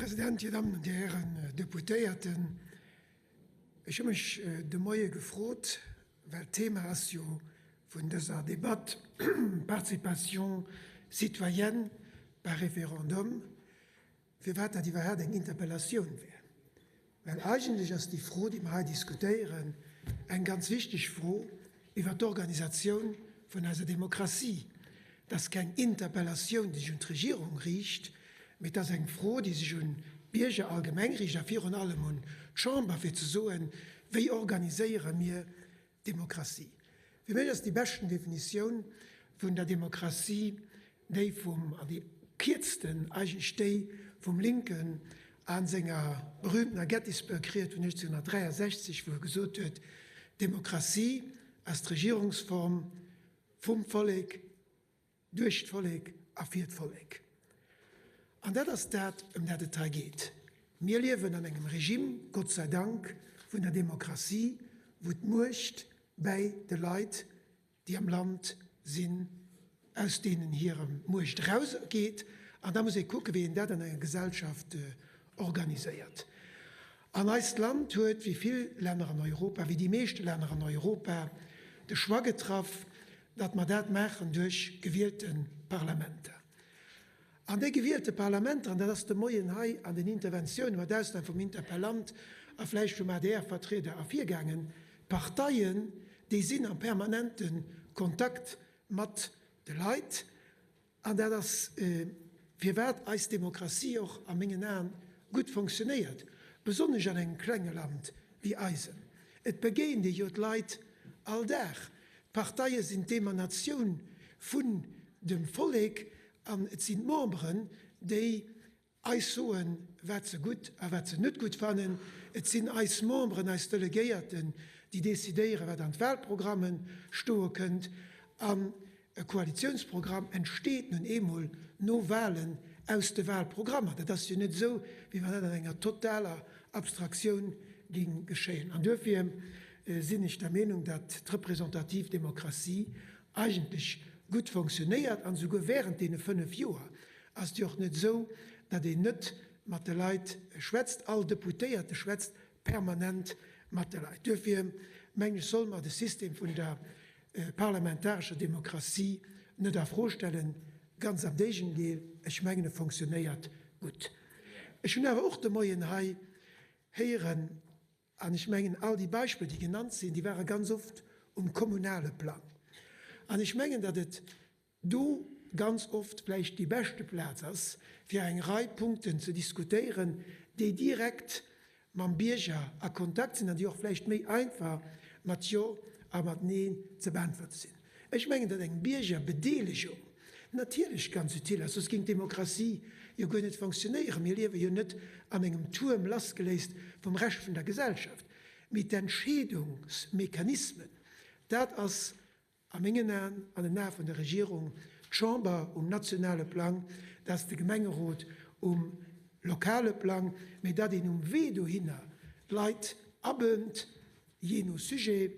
President, Dir Dammen an Dir Hären Deputéierten, ech hu mech de Moie gefrot, well d'Thema ass jo vun dëser Debatt Participation citoyenne par référendum, firwat dat iwwerhaapt eng Interpellatioun wär. Well eigentlech ass déi Fro, déi mer hei diskutéieren, eng ganz wichteg Fro iwwert d'Organisatioun vun eiser Demokratie. Et ass keng Interpellatioun, déi sech un d'Regierung riicht, mee et ass eng Fro, déi sech un d'Bierger allgemeng riicht a virun allem un d'Chamber, fir ze soen, Wéi organiséiere mir Demokratie. Fir mech ass déi beschten Definitioun vun der Demokratie déi vum, an déi kierzten eigentlech déi vum Lincoln a senger berühmtener Gettysburg-Ried vun 1863, wou e gesot huet, D'Demokratie ass d'Regierungsform vum Vollek, Duerch d'Vollek a fir d'Vollek. An dat ass dat, ëm dat et hei geet. Mir liewen an engem Regime, Gott sei Dank, vun der Demokratie, wou d'Muecht bäi de Leit, déi am Land sinn, aus deenen hir Muecht erausgeet. An da muss ee kucken, wéi een dat an enger Gesellschaft organiséiert. An eist Land huet, wéi vill Länner an Europa, wéi déi meeschte Länner an Europa, de Choix getraff, datt mer dat maachen duerch gewielte Parlamenter. An déi gewielte Parlamenter, an dat ass de Moien hei an den Interventiounen, mat Ausnam vum Interpellant a vläicht vum ADR-Vertrieder, ervirgaangen, d'Parteien, déi sinn am permanente Kontakt mat de Leit. An dat ass, firwat eis Demokratie och a mengen Aen gutt fonctionnéiert, besonnesch an engem klenge Land wéi eisem. Et begéint ee jo d'Leit all Dag. D'Parteie sinn d'Emanatioun vun dem Vollek an et sinn d'Memberen, déi eis soen, wat se gutt a wat se net gutt fannen. Et sinn eis Memberen, eis Delegéierten, déi decidéieren, wat an d'Wahlprogramme stoe kënnt. An e Koalitiounsprogramm entsteet nun eemol no Wahlen aus de Wahlprogrammer. Dat ass jo net esou, wéi wann dat an enger totaler Abstraktioun géing geschéien. An duerfir sinn ech der Meenung, datt d'representativ Demokratie eigentlech gutt fonctionnéiert an esouguer während deene 5 Joer ass et jo och net esou, datt een net mat de Leit schwätzt. All Deputéierte schwätzt permanent mat de Leit. Duerfir mengen ech, solle mer de System vun der parlamentarescher Demokratie net a Fro stellen. Ganz am Géigendeel, ech mengen e fonctionnéiert gutt. Ech hunn awer och de Moien hei héieren, An ech mengen, all déi Beispiller, déi genannt sinn, déi ware ganz oft um kommunale Plang. An ech mengen, datt et do ganz oft vläicht déi beschte Plaz ass, fir eng Rei Punkten ze diskutéieren, déi direkt mam Bierger a Kontakt sinn an déi och vläicht méi einfach mat Jo a mat Neen ze beäntwerte sinn. Ech mengen, datt eng Biergerbedeelegung natierlech ganz utile ass, soss géing d'Demokratie jo guer net fonctionnéieren. Mir liewe jo net an engem Tuerm, lassgeléist vum Rescht vun der Gesellschaft. Mee d'Entscheedungsmechanismen, dat ass a mengen Aen, an den Ae vun der Regierung, d'Chamber um nationale Plang, dat ass de Gemengerot um lokale Plang, mee datt een um Wee dohinner d'Leit abënnt, jee no Sujet,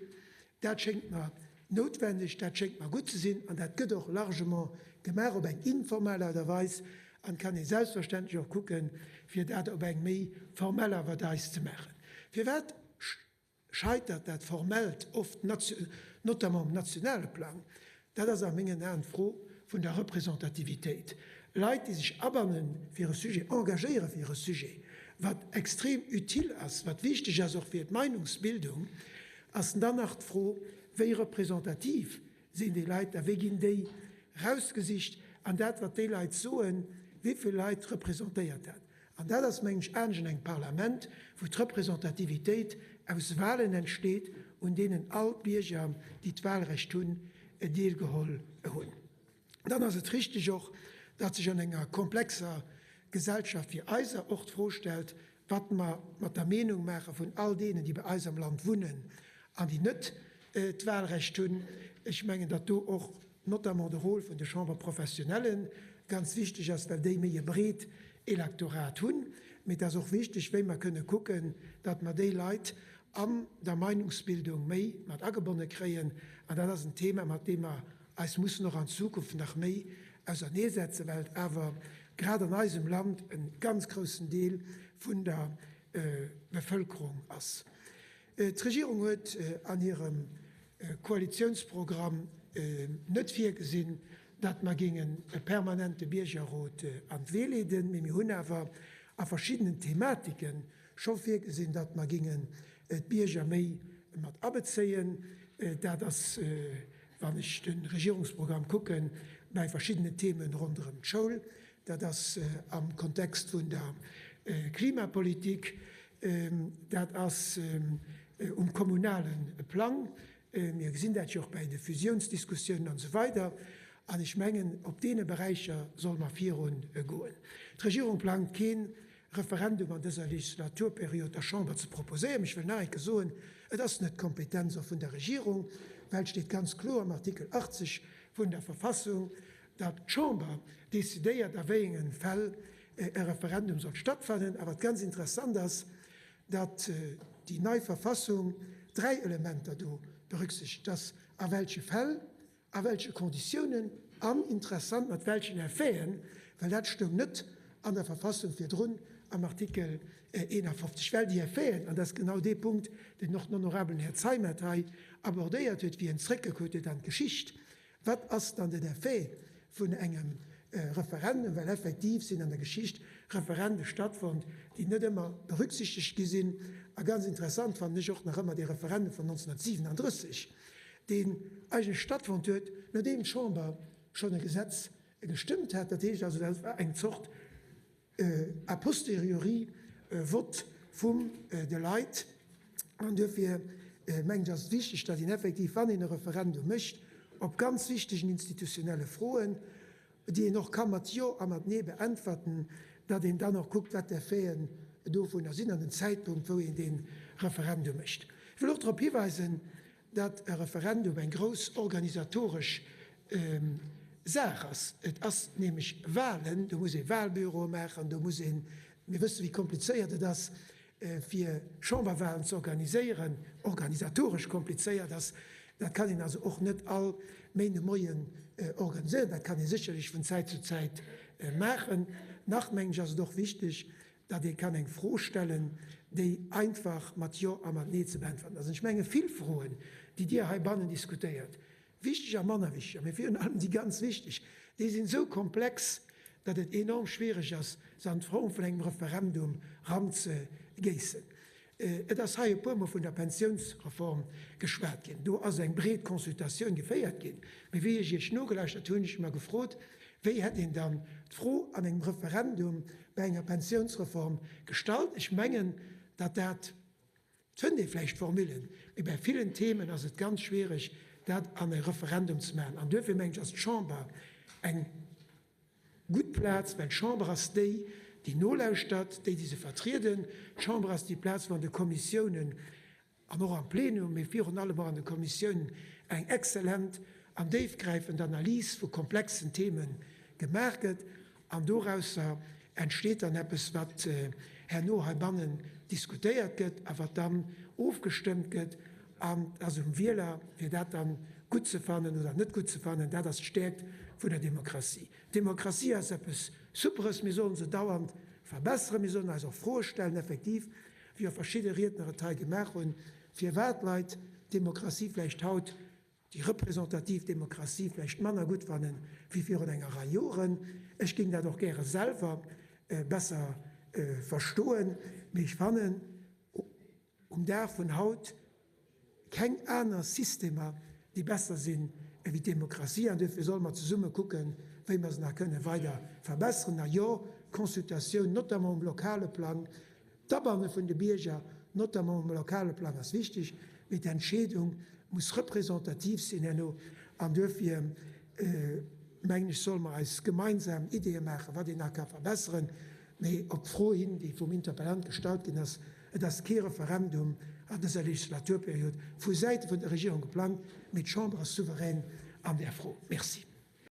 dat schéngt mer noutwendeg, dat schéngt mer gutt ze sinn an dat gëtt och largement gemaach op eng informell Aart a Weis an et kann ee selbstverständlech och kucken, fir dat op eng méi formell Aart a Weis ze maachen. Firwat scheitert dat Formellt oft, notamment um nationale Plang? Dat ass a mengen Aen d'Fro vun der Representativitéit. Leit, déi sech abanne fir e Sujet, engagéiere fir e Sujet, wat extrem utile ass, wat wichteg ass och fir d'Meinungsbildung, ass dann nach d'Fro, wéi representativ sinn déi Leit a wéi ginn déi rausgesicht an dat, wat déi Leit soen, wéi vill Leit representéiert dat? An dat ass, mengen ech, anescht an engem Parlament, wou d'Representativitéit aus Wahlen entsteet, un deenen all d'Bierger, déi d'Wahlrecht hunn, deelgeholl hunn. Dann ass et richtig och, datt sech an enger komplexer Gesellschaft wéi eiser och d'Fro stellt, wat mer mat der Meenung maache vun all deenen, déi bei eis am Land wunnen an déi net d'Wahlrecht hunn. Ech mengen, datt do och notamment de Rôle vun de Chambres professionnelles ganz wichteg ass, well déi méi e breet Elektorat hunn. Mee et ass och wichteg, wéi mer kënne kucken, datt mer déi Leit an der Meinungsbildung méi mat agebonne kréien. An dat ass en Thema, mat deem mer eis mussen och an Zukunft nach méi auserneesetzen, well et awer. grad an eisem Land e ganz groussen Deel vun der Bevëlkerung ass. D'Regierung huet an hirem Koalitiounsprogramm net virgesinn, datt mer géingen e permanente Biergerrot an d'Wee leeden, mee mir hunn awer a verschiddenen Thematike scho virgesinn, datt mer géingen d'Bierger méi mat abezéien. Dat ass, wann ech de Regierungsprogramm kucken, bei verschiddenen Themen ronderëm d'Schoul, dat ass am Kontext vun der Klimapolitik, Dat ass um kommunale Plang. Mir gesinn dat jo och bäi de Fusiounsdiskussiounen an esou weider. An ech mengen, op deene Beräicher solle mer virungoen. D'Regierung plangt kee Referendum an dëser Legislaturperiod der Chamber ze proposéieren. Ech wëll nach eng Kéier soen, Et ass net d'Kompetenz och vun der Regierung, well et steet ganz kloer am Artikel 80 vun der Verfassung, datt d'Chamber decidéiert, a wéi enge Fäll e Referendum soll stattfannen. A wat ganz interessant ass, datt déi nei Verfassung dräi Elementer do berücksichtegt, dass a welche Fäll, a welche Konditiounen an, interessant, mat welchen Effeten, well dat stoung net an der Verfassung virdrun am Artikel 51, well déi Effeten, an dat ass genau dee Punkt, deen och den honorabelen Här Zeimet hei abordéiert huet, wéi en zréckgekuckt huet an d'Geschicht, Wat ass dann den Effet vun engem Referendum? Well effektiv sinn an der Geschicht Referende stattfonnt, déi net ëmmer berücksichtegt gi sinn. A ganz interessant fannen ech och nach ëmmer dee Referendum vun 1937, deen eigentlech stattfonnt huet, nodeem d'Chamber schonn e Gesetz gestëmmt hat. Dat heescht also, dat war eng Zort a posteriori Vott vum de Leit. An duerfir mengen ech, ass et wichteg, datt een effektiv, wann een e Referendum mécht op ganz wichtegen institutionelle Froen, déi een och ka mat Jo a mat Nee beäntwerten, datt een dann och kuckt, wat d'Effeten dovunner sinn an den Zäitpunkt, wou een dee Referendum mécht. Ech wëll och drop hiweisen, datt e Referendum eng grouss organisatoresch Saach ass. Et ass nämlech Wahlen, do muss ee Wahlbüroe maachen, do muss een, mir wësse wéi komplizéiert et ass fir Chamberwahlen ze organiséieren, organisatoresch komplizéiert ass. Dat kann een also och net all Méindemoien organiséieren. Dat kann ee sécherlech vun Zäit zu Zäit maachen. Nach mengen ech ass et och wichteg, datt ee kann eng Fro stellen, déi einfach mat Jo a mat Nee ze beäntwerten ass. An ech menge vill Froen, déi Dir heibannen diskutéiert, wichteg a manner wichteg, mee virun allem déi ganz wichteg, déi sinn esou komplex, datt et enorm schwiereg ass, se an d'Form vun engem Referendum ranzegéissen. Et ass hei e puermol vun der Pensiounsreform geschwat ginn. Do ass eng breet Consultatioun geféiert ginn. Mee wéi ech Iech nogelauschtert hunn, hunn ech mer gefrot, Wéi hätt een dann d'Fro an engem Referendum bei enger Pensiounsreform gestallt? Ech mengen, datt dat, et fënnt ee vläicht Formullen, mee bei villen Themen ass et ganz schwierig, dat an e Referendum ze maachen. An duerfir mengen ech, ass d'Chamber eng Gutt Plaz, well d'Chamber ass déi, déi nolauschtert, déi, déi se vertrieden. D'Chamber ass déi Plaz, wou an de Kommissiounen an och am Plenum, mee virun allem och an de Kommissiounen eng exzellent an déifgräifend Analys vu komplexen Theme gemaach gëtt. An dorausser entsteet dann eppes, wat herno heibannen diskutéiert gëtt a wat dann ofgestëmmt gëtt. An et ass um Wieler, fir dat dann gutt ze fannen oder net gutt ze fannen. Dat ass d'Stäerkt vun der Demokratie. D'Demokratie ass eppes Superes. Mir sollen se dauernd verbesseren. Mir sollen eis och Froe stellen, effektiv, wéi och verschidde Riedner et hei gemaach hunn, firwat d'Leit d'Demokratie vläicht haut, déi representativ Demokratie vläicht manner gutt fannen wéi virun enger Rei Joren. Ech géing dat och gäre selwer besser verstoen, mee ech fannen, um Dag vun haut keng aner Systemer, déi besser sinn ewéi d'Demokratie. An duerfir solle mer zesumme kucken, wéi mer se nach kënne weider verbesseren. A jo, d'Consultatioun, notamment um lokale Plang, d'Abanne vun de Bierger, notamment um lokale Plang, ass wichteg, mee d'Entscheedung muss representativ sinn herno. An duerfir mengen ech, solle mer eis gemeinsam Ideeë maachen, wat een nach ka verbesseren. Mee op d'Fro hin, déi vum Interpellant gestallt ginn ass, Et ass kee Referendum an dëser Legislaturperiod vu Säite vun der Regierung geplangt, mee d'Chamber ass souverän an där Fro. Merci.